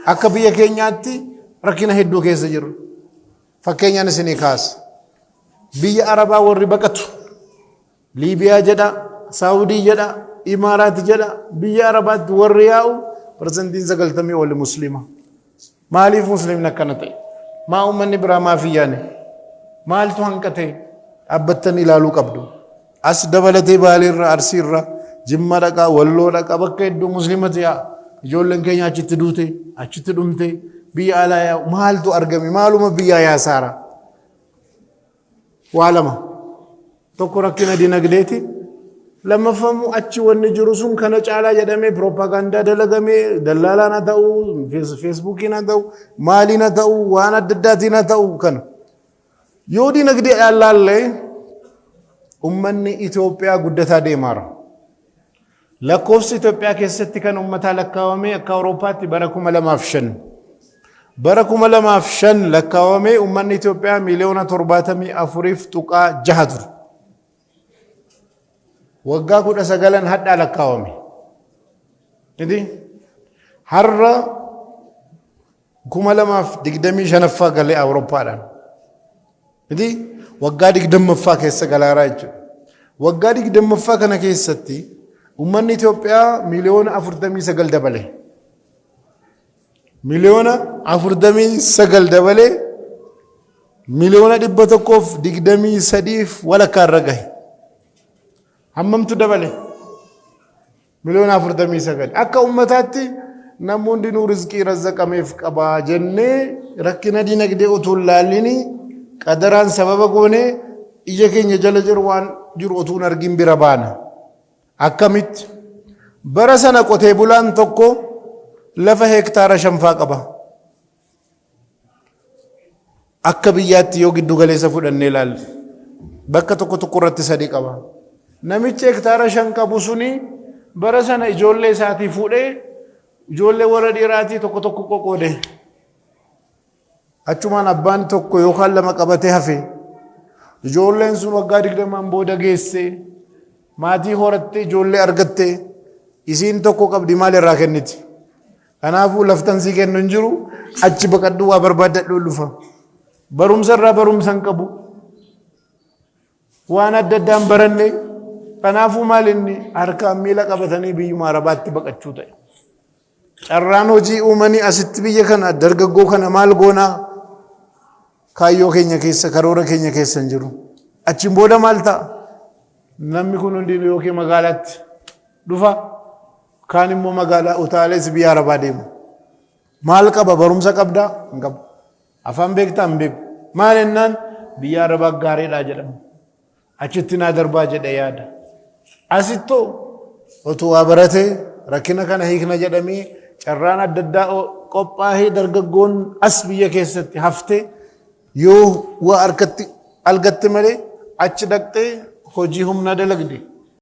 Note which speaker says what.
Speaker 1: Akka biyya keenyaatti rakkina hedduu keessa jiru. Fakkeenyaan isinii kaasa. Biyya Arabaa warri baqatu Liibiyaa jedha, Saawudii jedha, Imaaraati jedha, biyya Arabaatti warri yaa'u parsantiin 90 oli Musliima. Maaliif Musliimni akkana ta'e? Maa uummanni biraa maaf hin yaane? Maaltu hanqate? Dhaabbattanii ilaaluu qabdu. As dabalatee Baaleerra, Arsiirra, Jimma dhaqaa, Walloo dhaqaa, bakka hedduu Musliimatu yaa'a. Ijoolleen keenya achitti duute, achitti dhumte, biyya alaa yaa'u. Maaltu argame? Maaluma biyyaa yaasaara? Waa lama. Tokko rakkina dinagdeeti. Lammaffamuu achi wanni jiru sun kana caalaa jedhamee pirooppaagaandaa dalagamee dallaalaan haa ta'u, feesbuukiin haa ta'u, maaliin haa ta'u, waan adda addaatiin haa ta'u kana. Yoo dinagdeedhaan laalle ummanni Itoophiyaa guddataa deemaara. Lakkoofsi Itoophiyaa keessatti kan ummataa lakkaawame akka Awurooppaatti bara 2005. Bara 2005 lakkaawamee ummanni Itoophiyaa miiliyoona 74.6 ture. Waggaa 19 hadhaa lakkaawame. Miti? Har'a 2025ffaa galee Awurooppaadhaan. Miti? Waggaa 20ffaa keessa galaaraa jechuudha. Waggaa 20ffaa kana keessatti uummanni Itoophiyaa miiliyoona 49 dabale. Miiliyoona 49 dabalee miiliyoona 123 walakkaa irra gahe. Hammamtu dabale? Miliyoona 49. Akka ummataatti namni hundinuu rizqii razzaqameef qaba jennee rakkina dinagdee utuu hin laallini qadaraan sababa goonee ija keenya jala jiru waan jiru utuu hin argin bira baana. Akkamitti? Bara sana qotee bulaan tokko lafa hektaara shanfaa qaba. Akka biyyaatti yoo giddu galeessa fudhannee ilaalle bakka tokko tokko irratti sadi qaba. Namichi hektaara 5 qabu suni bara sana ijoollee isaatii fuudhee ijoollee warra dhiiraatii tokko tokko qoqqoode. Achumaan abbaan tokko yookaan lama qabatee hafe. Ijoolleen sun waggaa 20n booda geesse maatii horattee ijoollee argatte isiin tokko qabdi maal irraa kenniti? Kanaafuu laftan sii kennu hin jiru achi baqadhu waa barbaaddadhu dhufa. Barumsa irraa barumsa hin qabu. Waan adda addaan baranne kanaafuu maal inni harkaan miila qabatanii biyyuma Arabaatti baqachuu ta'e. Carraan hojii uumanii asitti biyya kana dargaggoo kana maal goonaa kaayyoo keenya keessa karoora keenya keessa hin jiru. Achiin booda maal ta'a? Namni kun hundinuu yookiin magaalaatti dhufa Kaan immoo magaalaa utaalees biyya Arabaa deema. Maal qaba? Barumsa qabdaa? Hin qabu. Afaan beektaa? Hin beeku. Maal jennaan biyya Arabaa gaariidhaa jedhama. Achitti naa darbaa jedhe yaada. Asittoo otuu waa baratee rakkina kana hiikna jedhamee carraan adda addaa qophaa'ee dargaggoon as biyya keessatti haftee yoo waa harkatti algatte malee achi dhaqxee hojii humnaa dalagde.